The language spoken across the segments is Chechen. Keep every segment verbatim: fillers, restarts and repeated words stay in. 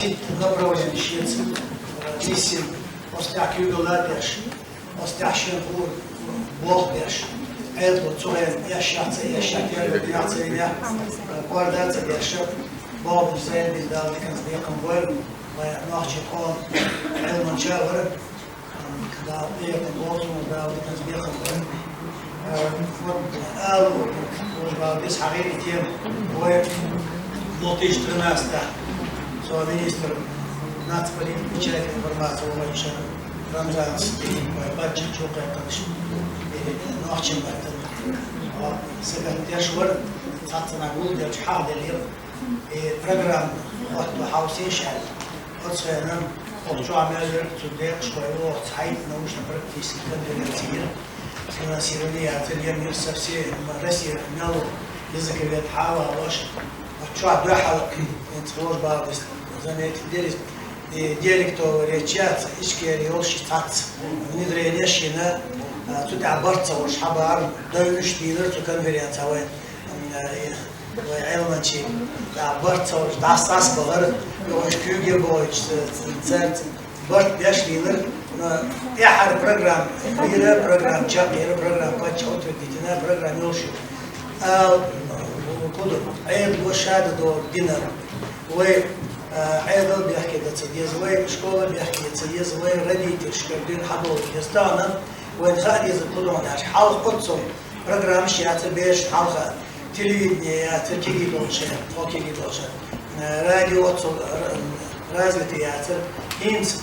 Направление шеца, э, висим, остя куьйгалла деш, остя шин хур, бох деш, Ӏедало цу гӀен эшшаца, эшша первый дня царина, э, кӀордаца деш, бох зайди Дала диканца бекхам бойла, вай нохчий тхо, Ӏилманча вара, Дала бекхам болчун, Дала диканца бекхам бойла. Э, вот, алу, уж бал бис хьагӀийри тем, вай, нотиш тринадцать, со министр нацполитики, печати, информации, вай, Рамзан Степанович, вай, бачча чукхай таниш, э, нохчим баттан. А, сагат деш вар, цацана гул деш хьагӀ делир. И программа, вот, хьавсин шаьл. Оцхенам, охчо мел вер, цу декъашхой, ох, цхьайтта научно практически конференция. Финансирование яцар, ем, ем со всей России мел языковед хьава лош. Охчо дуьхьал, ин служба, заметить делись, и диалектовая речь яц, Ичкери йолуш цац. Внедрение шина, а, цу тӀа барт ца ваш хабар, дойуш дийрар цу конференция вайн. М, э, Вай Ӏилманчий, да, барт ца ваш, дӀасас бахар, йогӀуш куьйге бохуьйтуш, ц-, ц-, цаьрца барт беш лийла, но тӀаьхьара программа, хӀира программа, чакхъяра программа, паччахь утвердить йина программа йолуш ю. А, куду, Ӏедало ша дан догӀу динар. Вай, а, Ӏедал бехке дан ца деза, вай школа бехке ца деза, вай родительш кардина хьадолу деза. Тахана вайн хаа деза куду хьуна аьлча, хьалха оццул программаш яцара бераш хьалха. Телевидение яцара кегий долчара, тхо кегий долчара. Э, радио оццул ра-, развитый яцара. ХӀинца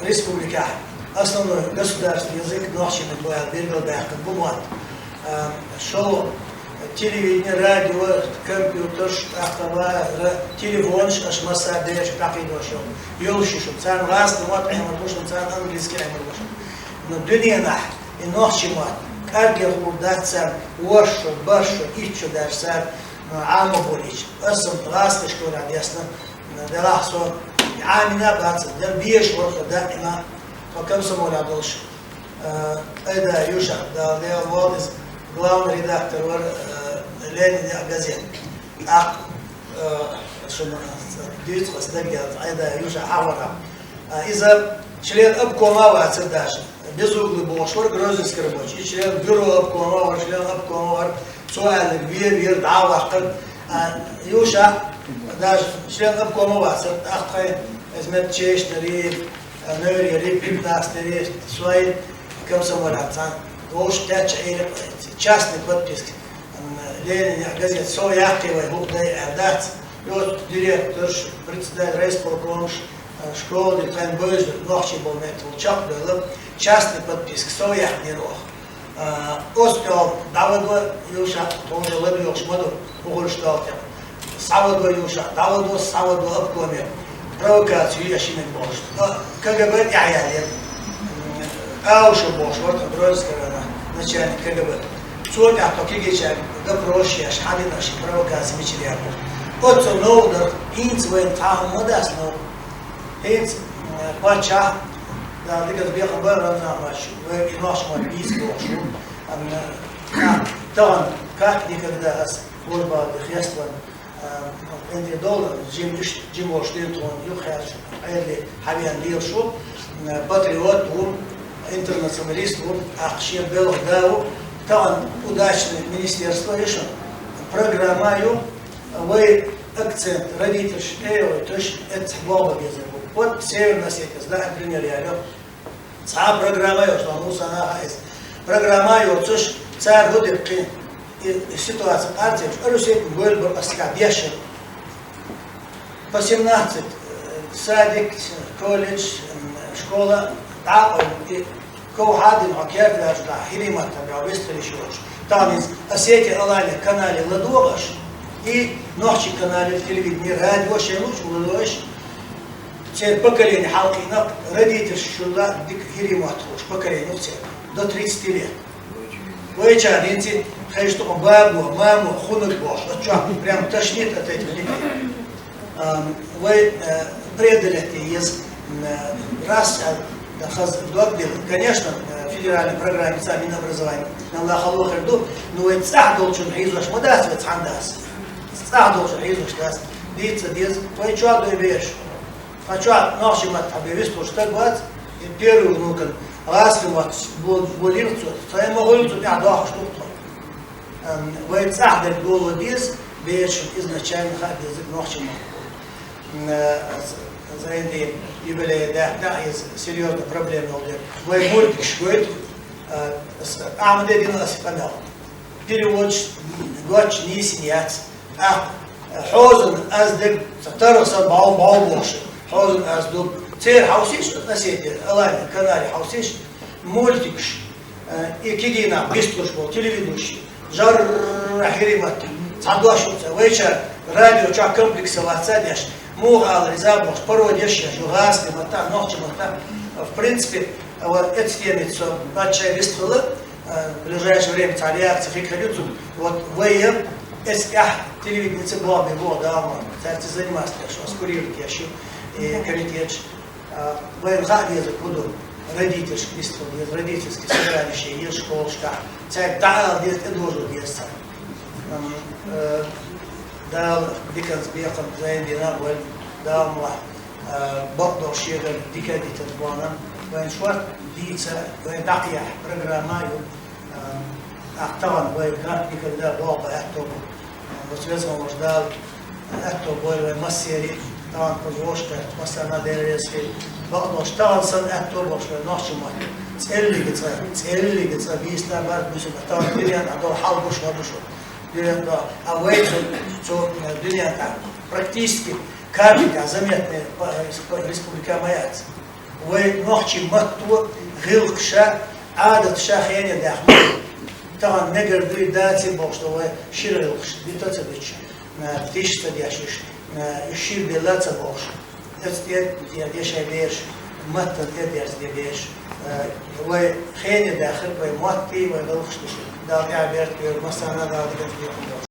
республикехь основной государственный язык нохчийн мат бу аьлла билгалбаьккхина бу мотт. Э, шо телевидение, радио, компьютерш, тӀаккха ра-, телефонаш аша массара а бераш дӀакхийдош йолу. Йолуш ю шуна. Царна гӀазкхи мотт Ӏемар бу шуна, царна английский Ӏемар бу шуна. Но дуьненахь и нохчийн мотт кӀарггера хуур дац царна, ворхӀ шо, бархӀ шо, итт шо даьлча цара, а, Ӏама болийча. Аса-м гӀазкхашкара десна, а, делахь со Ӏамийна а бац, дан безаш вара-кх даима, тхо комсомолехь долуш, а, Айда Юша, Дала лела волу иза, главный редактор вара, а, Ленинан газет. ТӀаккха, а, шуна дуьйцу аса дагадеанчу Айда Юша хьавара. А, иза член обкома вацара даже. Безуглый бохуш вара, Грозненский рабочий, член бюро обкома вара, член обкома вара, цо аьлларг вер, вер, дӀа а ваккхара. А, Юша даже член обкома вацара, тӀаккха тхайн иза мет чешнари, а, нойри, пятнадцатый, свой комсомолехь цхьаьна. Вовшах кечъян Ӏийра, частный подписка. М, Ленинан газет со яккхий вай хӀума дай аьлла дац. Йоцу директорш, председатель райисполкомаш, э, школа ди тхайн бевза, нохчий болу меттиг чекхдевлла, частный подписка со яьккхинера оха. Э, оцу тӀехула дӀавадо, Юша, тхуна ладоьгӀуш ма ду, хӀун гӀур ду аьлла тӀехь. Схьавадо, Юша, дӀавадо, схьавадо обкоме. Провокацию ю шимина бохуш. Но КГБ тӀаьхьа яьллера. Аушев бохуш вара тхан Грозненского района начальник КГБ. Цо тӀехь тхо кегийчаьрга допрос еш, хьан дина аша провокаци мичара яьлла. Оццул новкъа дара, хӀинца вайна цхьа а хӀума ма дац новкъа. ХӀинца, м, паччахь, Дала диканца бекхам бойла, Рамзан-паччахь, вай и нохчийн мотт бийца бохуш ву. Ам, а, тахана, как никогда ас, Божбалда хеставан, а, Эндри Доллар, Джим, Джим Уолш дин тхуна юххьаьрчу Ӏедале хьавеана лелаш ву, а, патриот ву, интернационалист ву, тӀаккха шен белхан да ву, тахана удачный министерство ю шуна, программа ю, вай акцент родительш тӀе а йойтуш, эццахь болх бан безар бу. Вот Северная Осетия, да, пример яьлла. Цхьа а программа йоцуш, тхуна хӀун санна а иза. Программа йоцуш, цара хӀун дира кхин? И ситуаци къарцеш, Орусетин бойла бара ас цхьа дешар. По семнадцать, э, садик, колледж, м, школа, дӀакъевлина, и ков хьадина хьо керта ваьлча, хӀирийн маттахь бегӀ вистхилиш йоцуш. Тахана иза Осетия Алания канале ладогӀаш, и нохчийн канале, телевидение, радио шайн луучу ладогӀаш, церан поколение хьалкхийна, родительш шуьла дика хӀирийн мотт хууш поколение церан. До тридцати лет. Вайчара хӀинца хезаш ду-кх бабо, мамо, хӀунаг бохуш, оцу чохь прям тошнит от этих детей. Ам, вай, э, преодолеть еза, м, э, раз, э, хаза дог дилла. Конечно, э, федеральная программа ца Минобразования, Аллах хало хир ду, но вай цӀахь долчун хьийзош ма дац, вай цхьаьна дац. ЦӀахь долчун хьийзош дац. Дийца деза, вай чохь дуй бераш. Ткъа чохь нохчийн маттахь бен вистхуьлуш стаг вац, и первый внукан гӀазкхийн мотт бо-, болийла цо, сайн ма гӀуьллу цу тӀехь дохуш ду тхо. Ам, вай цӀахь дерг доло деза, берашна изначально хаа дезарг нохчийн мотт бу. М, э, з-, зайди юбилей даьтта, иза серьёзная проблема йолу дерг. Вай мультикаш гойту, э, с-, Ахьмаде дина аса къамел. Переводчик, гойтуш нийса яц. ТӀаккха, э, хьозан аз дерг, ца таргӀа сан бӀов, бӀов бохуш. Хьозан аз ду. Церан хьовсийша, Осетия, Алания, Канари хьовсийша. Мультикаш, э, и кегийнах бистхуьлуш болу телеведущий. Жарра хӀирийн маттахь. Цхьа дош ву ца. Вайчара радио чохь комплексовать ца деш. Муха ала реза бохуш, пародеш еш, ю гӀазкхийн маттахь, нохчийн маттахь. В принципе, а вот эцу темица со бачча вистхила, а, в ближайшее время цхьа реакция хир хир ю цунна. Вот вай эцу тӀехь телевиденица боху бен боху Дала ма, цаьрца заниматься деш, ас курировать еш ю, и комитеташ. А, вайна хаа деза хӀун ду, родительшка вистхила деза, родительский собрание еш школашкахь. Цаьрга дӀаала деза, тӀедожо деза царна. Ам, э, Дала диканца бекхам зайн дина а вай, Дала ма, э, бакъдолу шегара дика а дитина бахана, вайн шорта дийца, вайн дӀакхехьа программа а ю. Э, тӀаккха тахана вай ган никогда боху аьтто бу. Оцу веза волуш Дала аьтто бойла вай массерий, тахана кхуза вовшах кхетта массарна а Дела реза хила. Бакъдолуш тахана санна аьтто болуш вай нохчийн мотт. ЦӀеллига цӀа, цӀеллига цӀа бийста бара буьсуна, тахана дуьнен а долу хьал гуш хӀун ду шу. Дуьнен а долу. А вай цу, цу, э, дуьнен тӀехь практически капелька заметная по, по республике ма яц. Вай нохчийн матто, гӀиллакхаша, Ӏадаташа хене даьхна. Тахана мегар дуй, даций бохуш ду вай шира гӀиллакхаш, дита ца дуьтуш, а, тиша ца деш уьш, а, уьш шира белла ца бохуш. Эцу тӀе, тӀе дешай бераш, маттана тӀе дерзаде бераш. А, вай хене даьхна, вай маттий, вай гӀиллакхаш ду шу. Дала тӀаьхьа берта йойла, массарна а Дала диканца бекхам болуш.